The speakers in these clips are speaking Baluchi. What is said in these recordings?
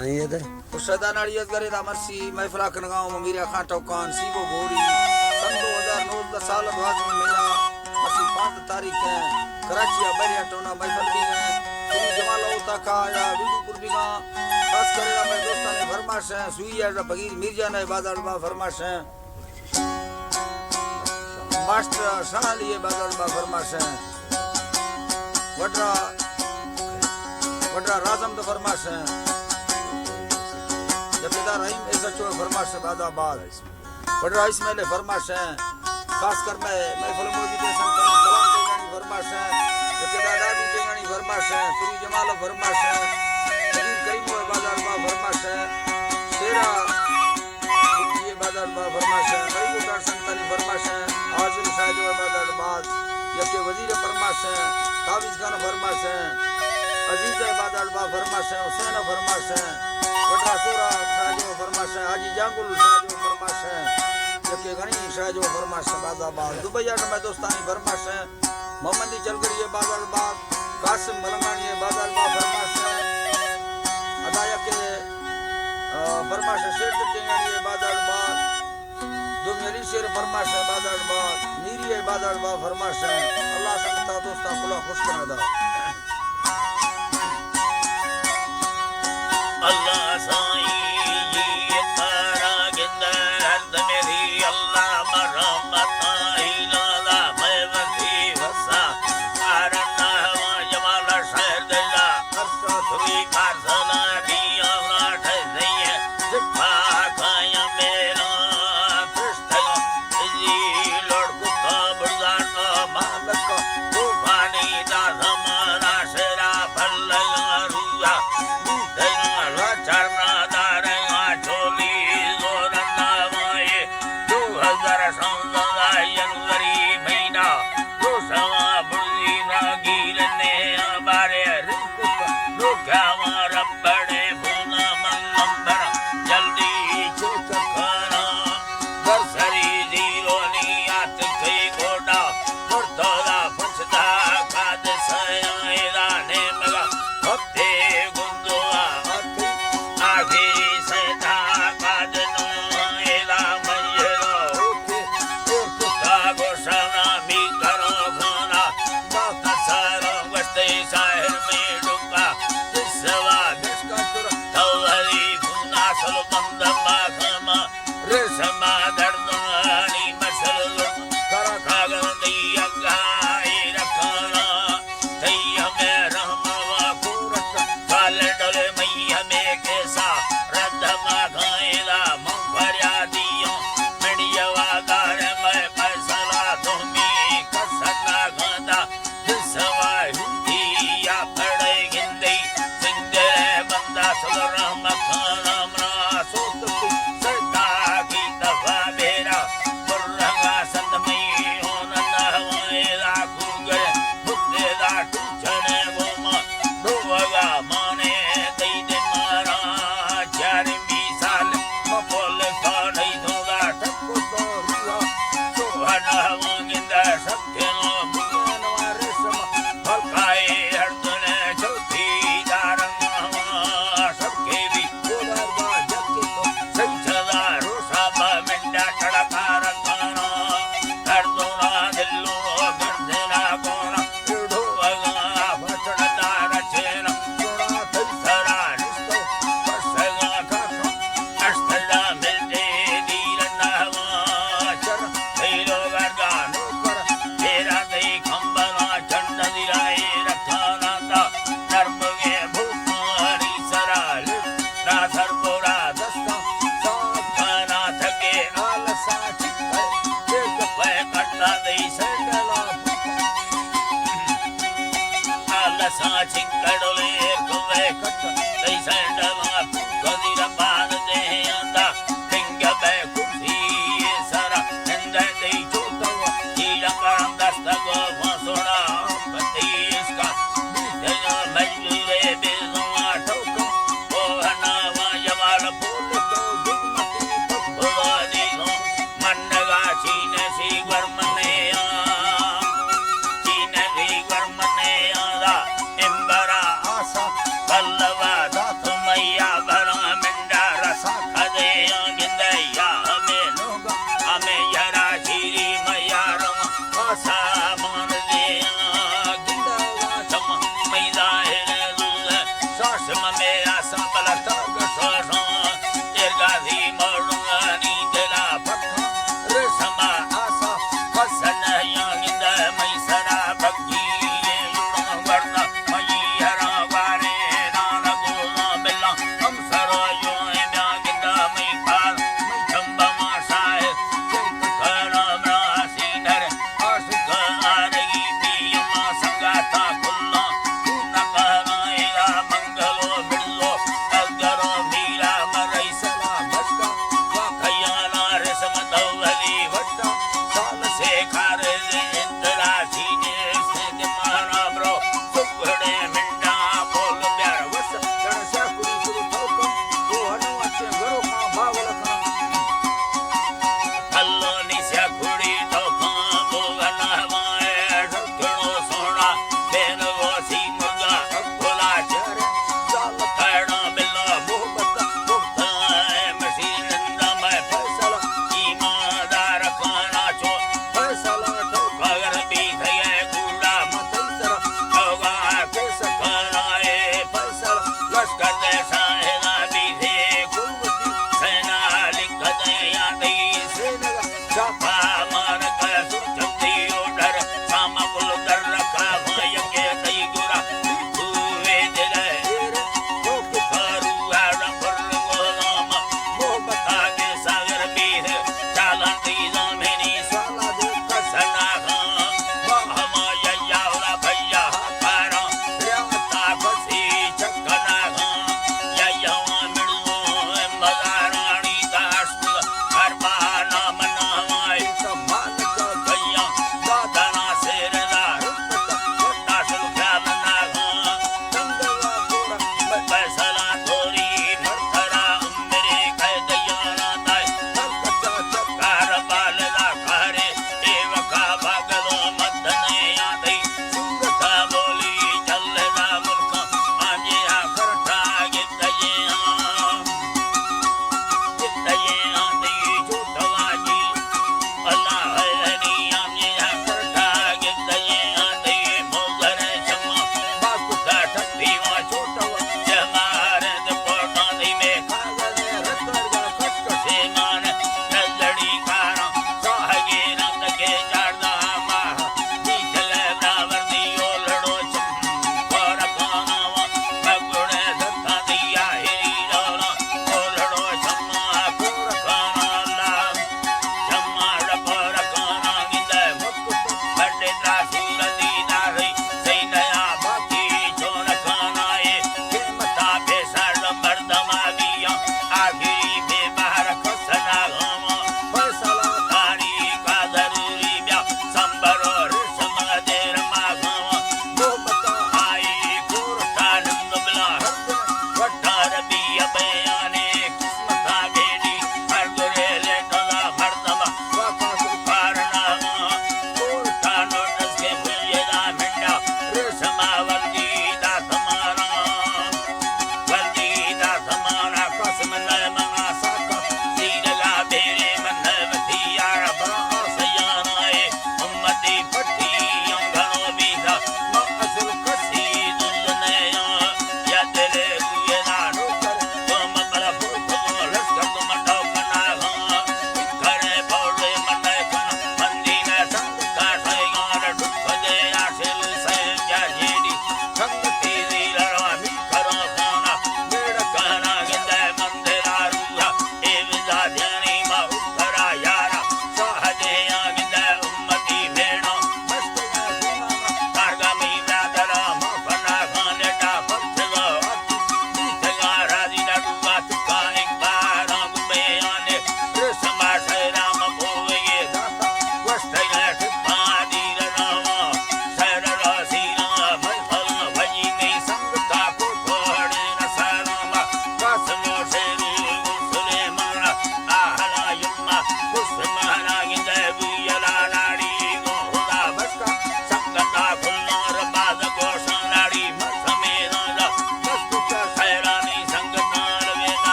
آئی ءَ دے۔ ارشد اناڑی ازگر ادا مرسی محفل ءَ کنگا اوں، میرا خان ٹوکان، سیبو بوری، سن دو ہزار نوزدہ سال دوازدہ مہینہ، مرسی پانزدہ تاریخ ءَ کراچی ءَ بحریہ ٹاؤن ءَ محفل بیگ ءَ، سوئی جمال اوتاکا یا ویڈیو پر بیگ ءَ، خاص کر ادا مئے دوستانی فرمائش ءَ، سوئی ءَ فقیر میر جان ءِ بازار با فرمائش ءَ۔ ماسٹر شاہ علی ءِ بازار با فرمائش ءَ۔ وڈرا، وڈرا راز احمد ءِ فرمائش ءَ۔ جتھیدار رحیم ایس ایچ او ءِ فرمائش ءَ بازار با۔ وڈرا اسماعیل ءِ فرمائش ءَ۔ خاص کر مئے محفل موجود ایں سنگتانی سلام ٹینگانی فرمائش ءَ۔ جتھیدار دادو ٹینگانی فرمائش ءَ۔ سوری جمال ءِ فرمائش ءَ۔ نذیر کریمو ءِ بازار با فرمائش ءَ۔ شیرا بگٹی ءِ بازار با فرمائش ءَ، مری گوٹار سنگتانی فرمائش ءَ، اعظم شاہ جو ءِ بازار با، یکے وزیر ءِ فرمائش ءَ، تعویذ خان ءِ فرمائش ءَ، عزیز ءِ بازار با فرمائش ءَ، حسین ءِ فرمائش ءَ، وڈرا سورا شاہ جو ءِ فرمائش ءَ، حاجی جانگل شاہ جو ءِ فرمائش ءَ، یکے غنی شاہ جو ءِ فرمائش ءَ، بازار با، دبئی ءَ مئے دوستانی فرمائش ءَ۔ محمدی چلگڑی ءِ بازار با، قاسم ملنگانی ءِ بازار با فرمائش ءَ۔ ادا یکے، آ، فرمائش ءَ شیر ٹینگانی ءِ بازار با، دومی علی شیر فرمائش ءَ بازار با، میری ءِ بازار با فرمائش ءَ۔ اللہ سنگتا دوستا کلا خوش کنا دا۔ اللہ سائیں جی تارا گندے ہر دمری اللہ مرحمت آئی لالا میں وتی وسا کارنا ہوا جمال شہر دلا ارسا سوی کار سنا دی اوراٹ ہے زیے سپا کایا میرا پرشتگا جی لڑکو کا بردار کا مالک کا طوفانی دا زمانہ شرا بھلیا رویا دینا چرنا داریا چولی زورنا وائے دو ہزار شانزدہ جنوری مہینہ دو سوا برزی راگیر نے بارے رزق دو کیا رب چم مئے آساں بلستگ شوشاں، ایرگا سی مردمانی دلا پتاں، رسما آسا کس نہ یاں گندہ مئی سرا بگی، لوڑاں ورنا مئی ہرا وارے، نانا گوزاں بلاں ہم سرا یوں بیا گندہ مئی پار، مئی چمبا ما شاہ، چیت کرا مراسی نر، عاشق آرگی پی ما سنگاتا کلاں، تو نہ کراں ایرا منگلو مل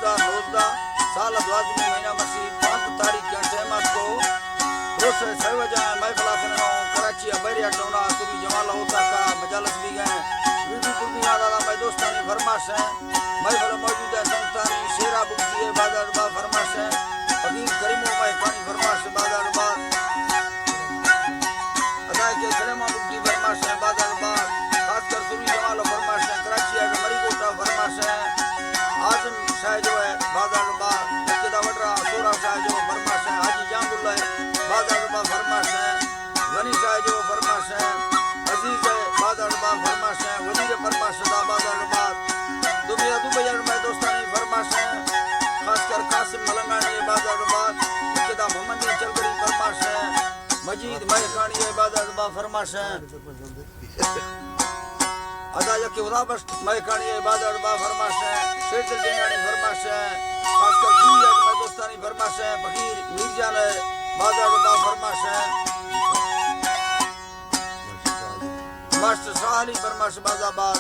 نوزدہ، سال دوازدہ مہینہ مسی پانچ تاریخ کا ٹائم کو روز سے سر وجہ محفل آ کنگا ہوں۔ کراچی ابیریا ٹونا سوری جمال ہوتا کا مجالس بھی گئے۔ ویڈیو پر بھی آ رہا، میں دوستانی فرمائش ہے۔ محفل موجود ہے سنگتانی شیرا بگٹی ہے بازار با فرمائش ہے۔ فقیر کریم و مہکانی فرمائش بازار با۔ ادا کہ سلیمان بگٹی فرمائش ہے بازار با۔ خاص کر سوری جمال و فرمائش ہے۔ کراچی ہے مری گوٹا فرمائش ہے۔ اعظم شاہ جو ہے بازار با۔ لکدا وڈرا سورا شاہ جو فرمائش ہے۔ حاجی جام اللہ ہے بازار با فرمائش ہے۔ غنی شاہ جو فرمائش ہے، عزیز ہے بازار با فرمائش ہے، وزیر فرمائش دا بازار با۔ دنیا دو بجار میں دوستانی فرمائش ہے، خاص کر قاسم ملنگانی بازار با۔ لکدا محمد چلگڑی فرمائش ہے، مجید مہکانی بازار با فرمائش ہے۔ ادا یکی خدا بخش مہکانی بازار با فرمائش ہے، شیر دل جنگانی فرمائش ہے، خاص کر سوری میں دوستانی فرمائش ہے، فقیر میر جان ہے بازار با فرمائش ہے، ماسٹر شاہ علی فرمائش بازار با،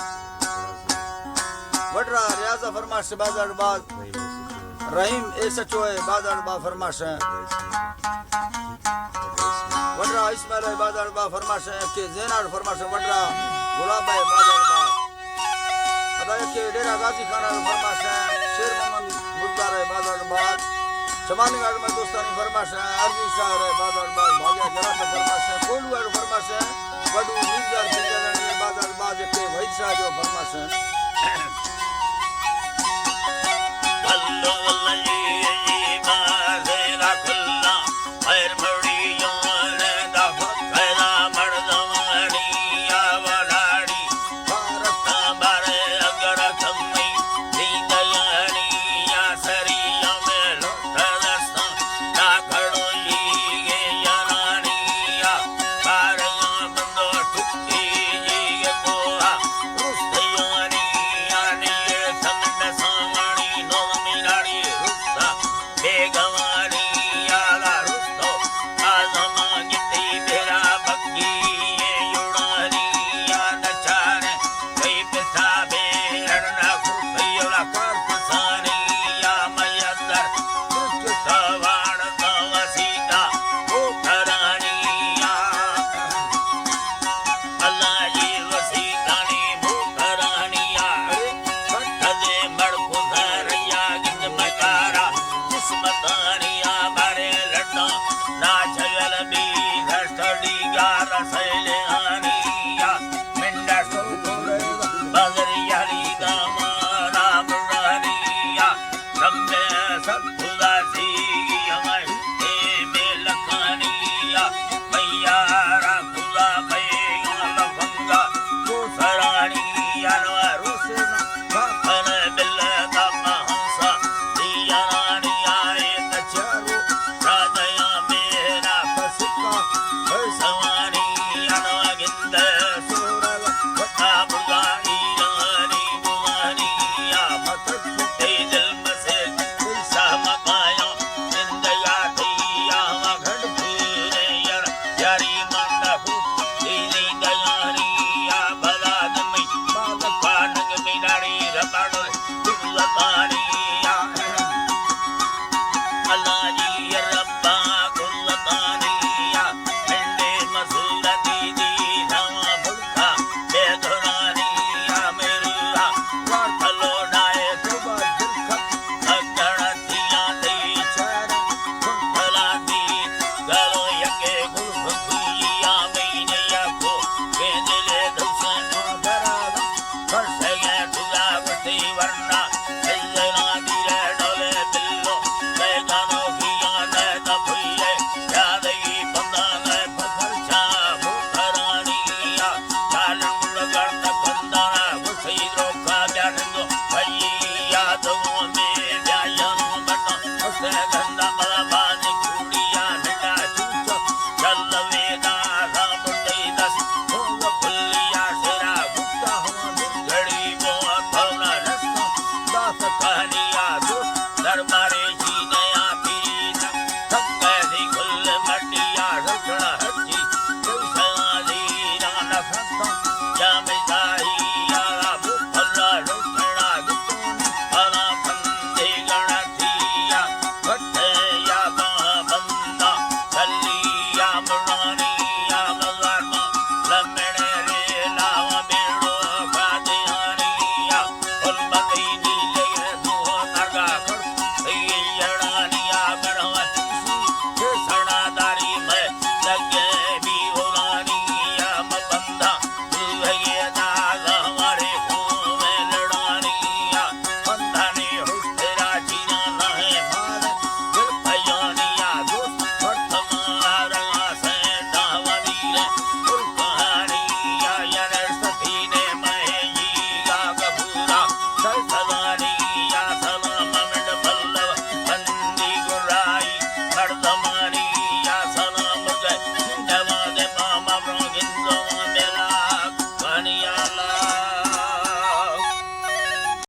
وڈرا ریاضہ فرمائش بازار با، رحیم ایس ایچ او ہے بازار با فرمائش ہے۔ وڈرا اسماعیل ہے بازار با فرمائش ہے، کہ زینار فرمائش ہے، وڈرا گلاب ہے بازار با۔ ادا کہ ڈیرہ غازی خان ہے فرمائش ہے، شیر محمد بزدار ہے بازار با۔ چمانی گاڑ میں دوستانی فرمائش ہے، عربی شاعر ہے بازار با، بھاگیا جرات فرمائش ہے، کوڈو ہے فرمائش ہے، وڈو نیزار سنجرانی ہے بازار با، کہ وحید شاہ جو فرمائش ہے۔